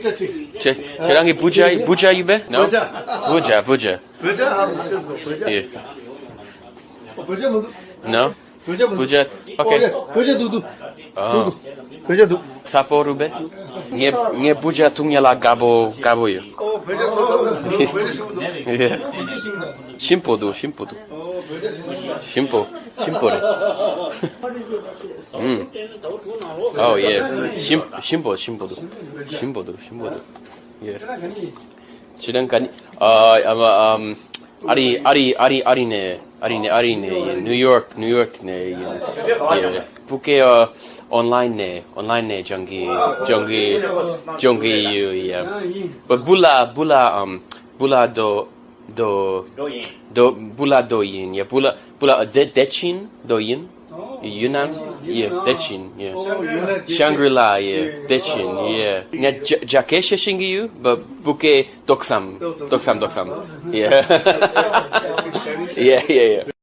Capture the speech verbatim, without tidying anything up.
ཁྱེད་ཁྱེད་རང་གི་བུ་ཇ་བུ་ཇ་ཡིན་པས། No? བུ་ཇ། བུ་ཇ། བུ་ཇ། བུ་ཇ་ཧ་མ་ཏེ་སོ་བུ་ཇ། Yeah. བུ་ཇ་མི་འདུག No? བུ་ཇ་མི་འདུག་བུ་ཇ། Okay. བུ་ཇ་འདུག་འདུག་ཨ། འདུག་བུ་ཇ་འདུག་ས་པོ་རུ་བས། ངས་ངས་བུ་ཇ་འཐུང་ཉལ་ལ་དགའ་པོ་དགའ་པོ་ཡོད། ཨོ་བུ་ཇ་འཐུང་དགའ་པོ་འདུག་བུ་ཇ་ཞིམ་འདུག Yeah. ཞིམ་པོ་འདུག་ཞིམ་པོ་འདུག་ཞིམ་པོ། ཞིམ་པོ་རེད། ཨུམ། Oh yeah. ཞིམ་ཞིམ་པོ་ཞིམ་པོ་འདུག་ཞིམ་པོ་འདུག་ཞིམ་པོ་འདུག Yeah. ཁྱེད་རང་ག་ནས། ཨ་ཨ་ཨ་རི་ཨ་རི་ཨ་རི་ཨ་རི་ནས། ཨ་རི་ནས། ཨ་རི་ནས་ཡིན། ནིའུ་ཡོག་ནིའུ་ཡོག་ནས་ཡིན། Yeah. བུ་གའི་ཨོན་ལའིན་ནས། ཨོན་ལའིན་ནས་སྦྱང་གི་སྦྱང་གི་སྦྱང་གི་ཡོད། Yeah. བུ་ལ་བུ་ལ་ཨམ། བུ་ལ་རྡོ་རྡོ་རྡོ་བུ་ལ་རྡོ་ཡིན། Yeah. བུ་ལ་བུ་ལ་བདེ་བདེ་ཆེན་རྡོ་ཡིན། ཡུན་ནན། Yeah. བདེ་ཆེན། Yeah. ཤང་གྲི་ལ། Yeah. བདེ་ཆེན། Yeah. ངས་རྒྱ་རྒྱ་སྐད་བཤད་ཤེས་ཀྱི་ཡོད། བུ་བུ་གའི་ཏོག་ཙམ་ཏོག་ཙམ་ཏོག་ཙམ། Yeah. Yeah, yeah, yeah.